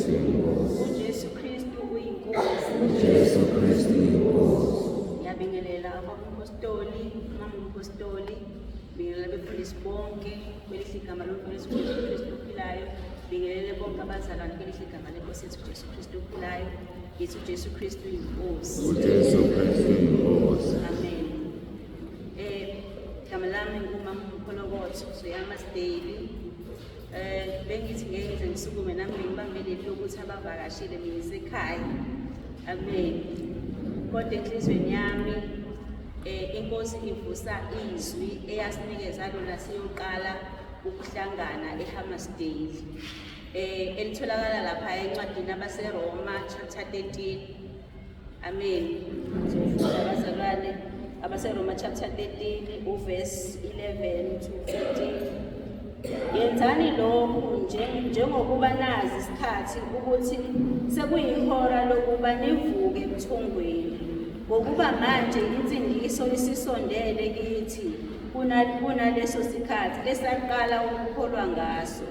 Kristu inkosi. UJesu Kristu uyinkosi. UJesu Kristu inkosi. Ngiyabingelela abampostoli, mama umpostoli, bingelela abefundisi bonke kwelihle igama lomfundisi uJesu Kristu ophilayo, bingelele bonke abazalwane kwelihle igama lenkosi yethu uJesu Kristu ophilayo. Ngithi uJesu Kristu uyinkosi. UJesu Kristu inkosi. Amen. Igama lami ngumama uMkholokotho, Soyama Daily. Bengithi ngeke ngize ngisukume nami ngibambe leli lokuthi abavakashile mina ngisekhaya. Amen. Kodwa enhliziyweni yami inkosi ivusa izwi eyasinikeza lona siyoqala ukuhlangana eHammersdale. Elitholakala lapha encwadini abaseRoma chapter 13. Amen. Ngizofunda abazalwane abaseRoma chapter 13 uverse 11 to 14. Yenzani lokhu njengokuba nazi isikhathi ukuthi sekuyihora lokuba nivuke ebuthongweni. Ngokuba manje insindiso isisondele kithi kunaleso sikhathi esaqala ukukholwa ngaso.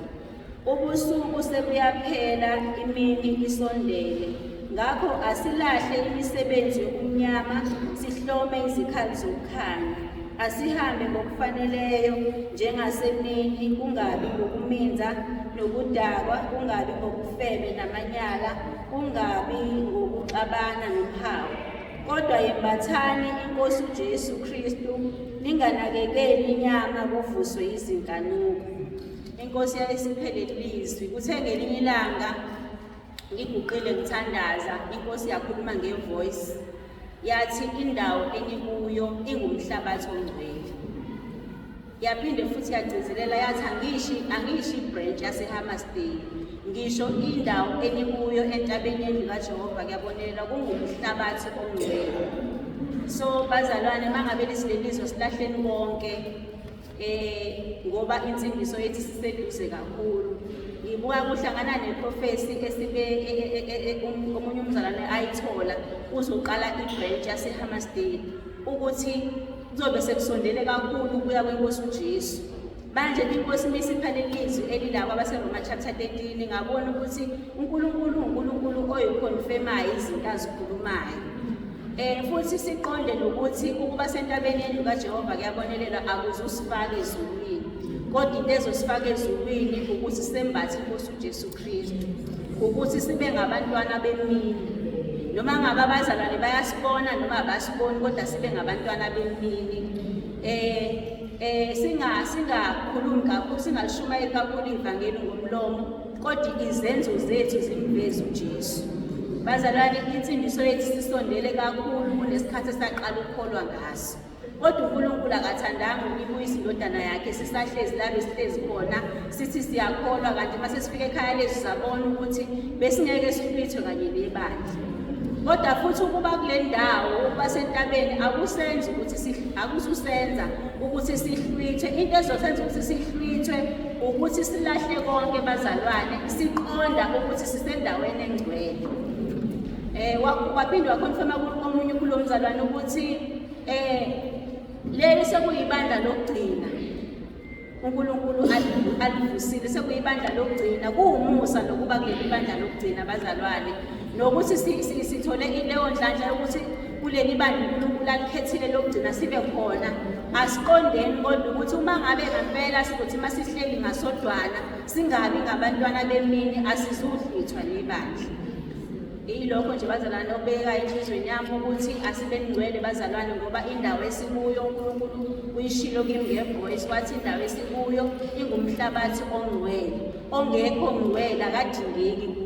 Ubusuku sebuyaphela, imini isondele. Ngakho asilahle imisebenzi yobumnyama, sihlome izikhali zokukhanya. Asihambe ngokufaneleyo njengasemini, kungabi ngokuminza nokudakwa, kungabi ngobufebe namanyala, kungabi ngokuxabana nomhawu. Kodwa yembathani iNkosi uJesu Kristu, ninganakekeli inyama kuvuswe izinkanuko. Inkosi yayisiphelele izwi. Kuthe ngelinye ilanga ngiguqile ngithandaza, inkosi yakhuluma ngevoice yathi indawo enikuyo ingumhlabathi ongcwele. Yaphinde futhi yagcizelela yathi angisho ibranch yaseHammersdale, ngisho indawo enikuyo entabeni yendlu kaJehova kuyabonelela kungumhlabathi ongcwele. So bazalwane, mangabe lisilelizwe silahleni konke ngoba insindiso yethu siseduze kakhulu. Ngibuka kuhlangana neprofesi esibe omunye umzalwane ayithola uzoqala ibranch yaseHammersdale ukuthi kuzobe sekusondele kakhulu ukuya kwenkosi uJesu. Manje inkosi misipha lelizwi elilabo abaseRoma chapter 13, ngabona ukuthi uNkulunkulu uNkulunkulu oyiconfirmayo izinto azikhulumayo. Futhi siqonde nokuthi ukuba sentabeni yendlu kaJehova kuyabonelela, akuzusifaka ezulwini. Kodwa into ezosifaka ezulwini ukuthi sembathe inkosi uJesu Kristu, ukuthi sibe ngabantwana bemini. Noma ngabe abazalwane bayasibona noma abasiboni, kodwa sibe ngabantwana bemini. Singakhulumi kakhulu, singalishumayeli kakhulu ivangeli ngomlomo, kodwa izenzo zethu zimveze uJesu. Bazalwane, insindiso yethu sisondele kakhulu kunesikhathi esaqala ukukholwa ngaso. Kodwa uNkulunkulu akathandanga ukuyibuyisa indodana yakhe sisahlezi la besihlezi khona, sithi siyakholwa, kanti mase sifika ekhaya lethu sabona ukuthi besingeke sihlwithwe kanye nebandla. Kodwa futhi ukuba kule ndawo, ukuba sentabeni akusenzi ukuthi akususenza ukuthi sihlwithwe. Into ezosenza ukuthi sihlwithwe ukuthi silahle konke bazalwane, siqonda ukuthi sisendaweni engcwele. Waphinde waconfirma komunye kulomzalwane ukuthi leli sekuyibandla lokugcina uNkulunkulu alivusile, sekuyibandla lokugcina. Kuwumusa nokuba kuleli bandla lokugcina bazalwane, nokuthi sithole leyo nhlanhla yokuthi kuleli bandla uNkulunkulu alikhethile lokugcina sibe khona. Asiqondeni kodwa ukuthi uma ngabe ngempela sizothi uma sihleli ngasodwana singabi ngabantwana bemini, asizuhlwithwa nebandla. Yilokho nje bazalwane okubeka enhliziyweni yami ukuthi asibe ngcwele bazalwane, ngoba indawo esikuyo uNkulunkulu uyishilo kimi ngevoice wathi indawo esikuyo ingumhlabathi ongcwele, ongekho ngcwele akadingeki kuyo.